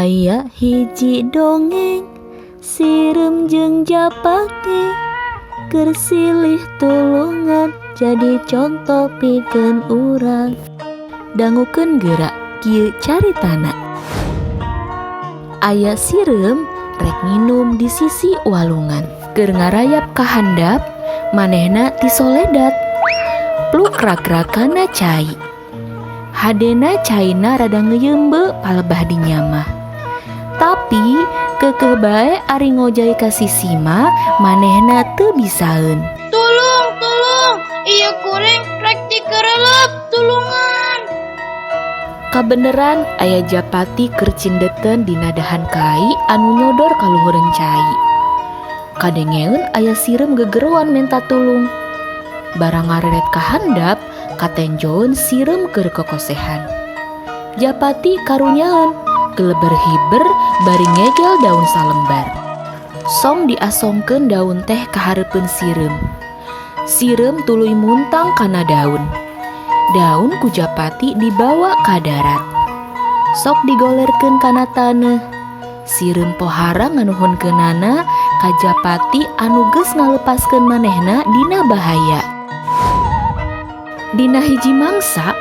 Aya hiji dongeng sireum jeung japati keur silih tulungan jadi conto pikeun urang. Dangukeun geura kieu caritana. Aya sireum rek nginum di sisi walungan. Keur ngarayap ka handap, manehna tisoledat. Pluk ragrakana cai. Hadena caina rada ngeuyeumbe palebah dinya mah. Tapi keukeuh bae ari ngojay ka sisi mah manehna teu bisaeun. Tulung, tulung, ieu kuring rek dikerelep, tulungan. Kabeneran aya japati keur cindeteun dina dahan kai anu nyodor ka luhureun cai. Kadengeun aya sireum gegeroan menta tulung. Barang ngareret ka handap, katenjoeun sireum keur kokosehan. Japati karunyaeun, geleber hiber bari ngegel daun salembar. Song diasongkeun daun teh ka hareupeun sireum. Sireum tuluy muntang kana daun. Daun ku japati dibawa ka darat. Sok digolerkeun kana taneuh. Sireum pohara nganuhunkeunana ka japati anu geus ngalepaskeun manehna dina bahaya. Dina hiji mangsa,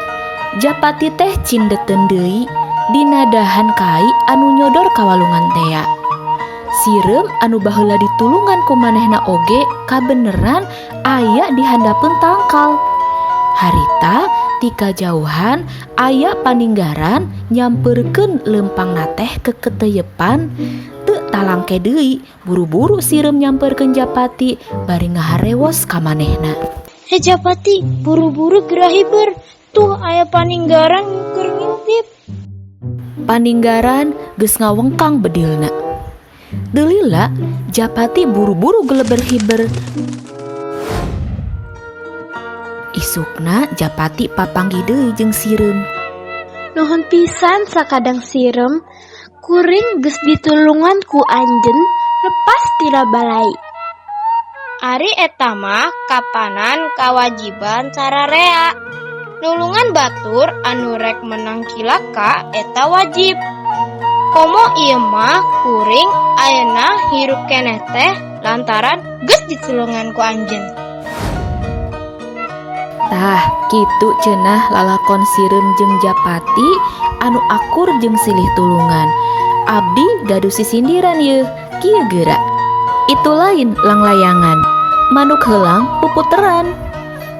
japati teh cindeteun deui dina dahan kai anu nyodor ka walungan tea. Sireum anu baheula ditulungan ku manehna oge kabeneran aya di handapeun tangkal. Harita ti kajauhan aya paninggaran nyamperkeun leumpangna teh keketeyepan teu talangke deui buru-buru sireum nyamperkeun japati bari ngaharewos ka manehna. He Japati, buru-buru geura hiber. Tuh aya paninggaran keur ngintip. Paninggaran geus ngawengkang bedilna. Teu lila japati buru-buru geleber hiber. Isukna japati papanggih deui jeung sireum. Nuhun pisan sakadang sireum, kuring geus ditulungan ku anjeun lepas tina balai. Ari eta mah kapanan kawajiban sararea. Nulungan batur anu rek menang cilaka eta wajib. Komo ieu mah kuring ayeuna hirup keneh teh lantaran geus ditulungan ku anjeun. Tah, kitu cenah lalakon sireum jeung japati anu akur jeung silih tulungan. Abdi gaduh sisindiran yeuh, kieu geura. Itu lain langlayangan, manuk heulang puputeran.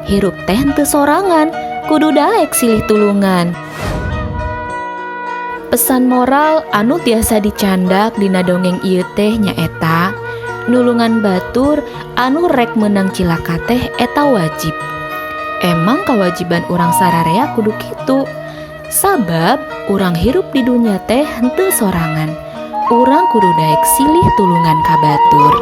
Hirup teh henteu sorangan, kudu daek silih tulungan. Pesan moral anu tiasa dicandak dina dongeng ieu teh nyaeta nulungan batur anu rek meunang cilaka teh eta wajib. Emang kewajiban urang sararea kudu kitu. Sabab urang hirup di dunya teh henteu sorangan. Urang kudu daek silih tulungan ka batur.